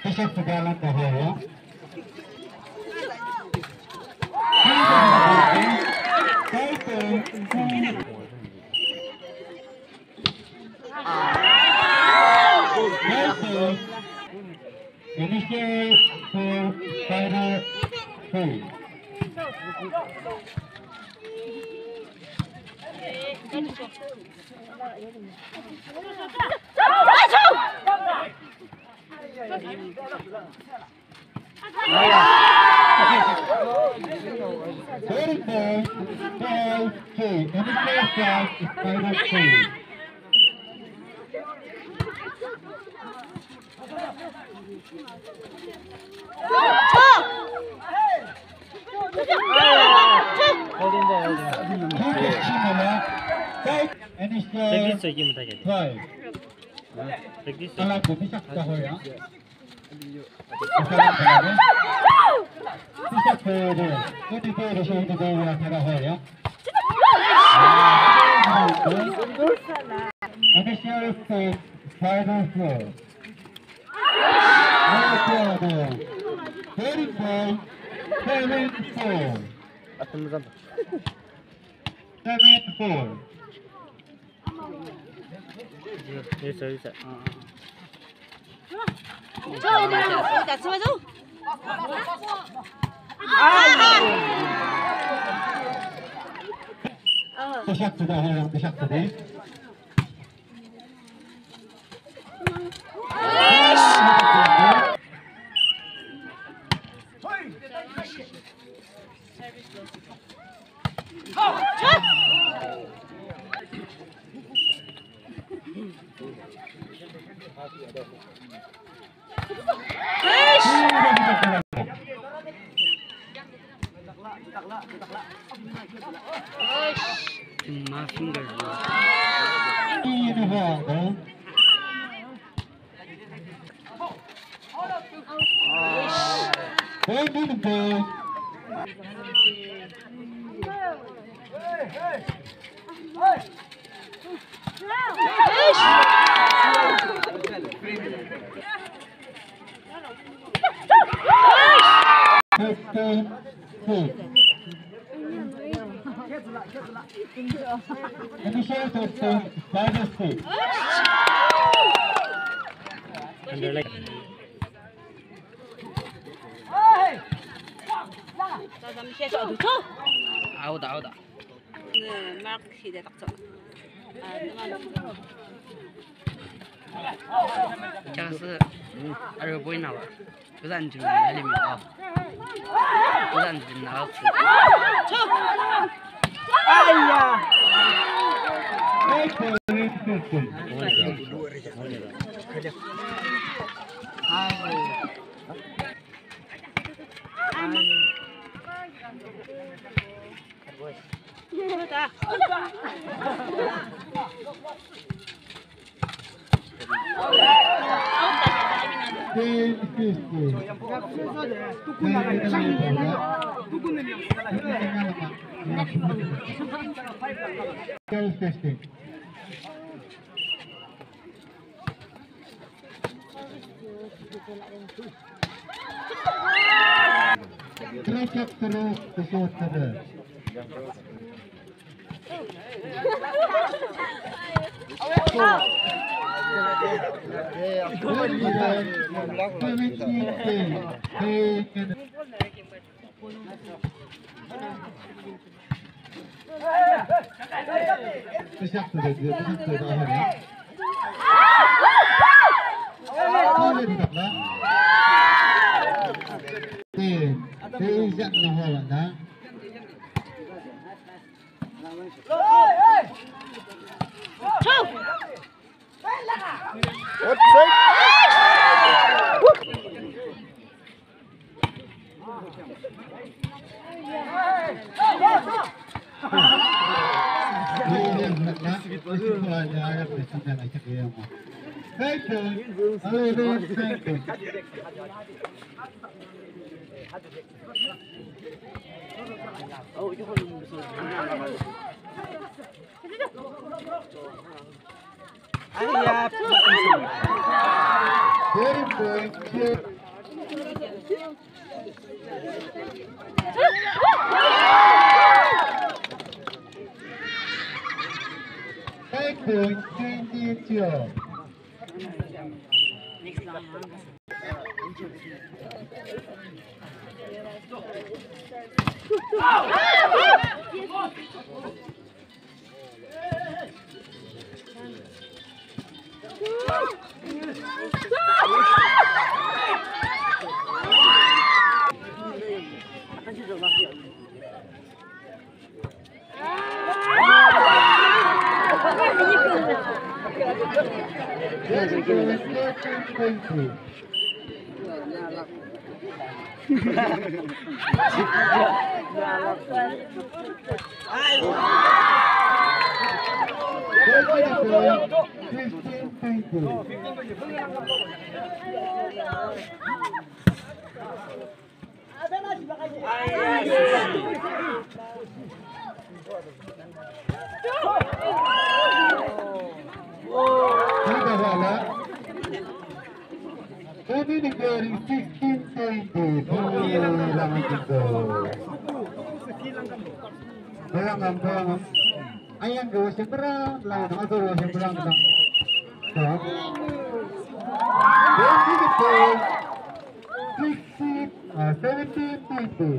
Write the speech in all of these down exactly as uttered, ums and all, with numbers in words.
Bishop Sudalan Bahaya. Initial for final three. Thirty-five, five, two. Any first down is final two. Holding ball, holding ball. Practice to give him a target. Five. Practice to. Alam ko bisak ta hoya. Bisak ta hoya. Bisak ta hoya. Ini ko de so ini ko ya ta hoya. Initial stage, final four. Thirty-five, seven four. Seven four. Yes, sir, yes, sir. Bisak to da, bisak to da. My finger. Fifteen feet. Initial fifteen, five feet. Out, out. Kheaküsü arü boy nala. Kuzan jim nali mi o. Kuzan jim nala. Aya. Very good. Five point, twenty-two. Sixteen twenty. Belangam, belangam. Ayang go sembra, lang, ato go sembra, lang. Twenty-two, sixteen, uh, seventeen twenty.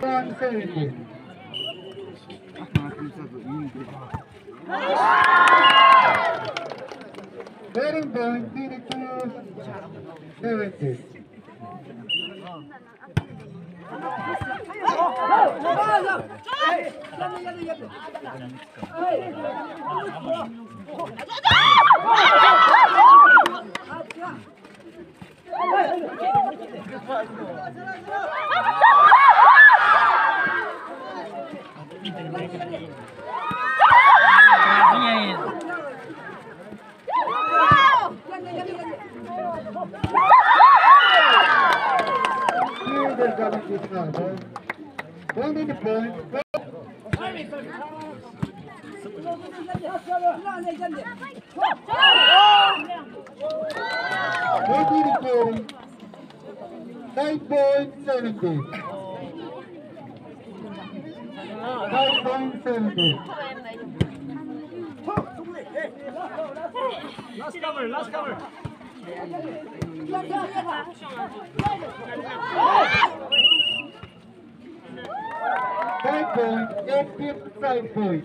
One seventeen. Very good, twenty-two seventeen. Nine point seventy. Nine point seventy. Last cover, last cover. Five point, eighteen, five point.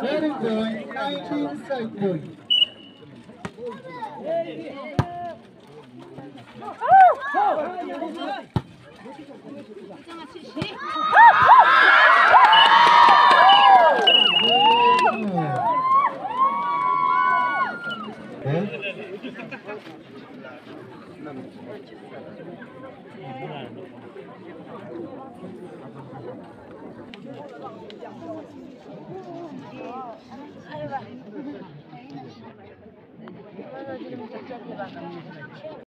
Very good, nineteen, five point.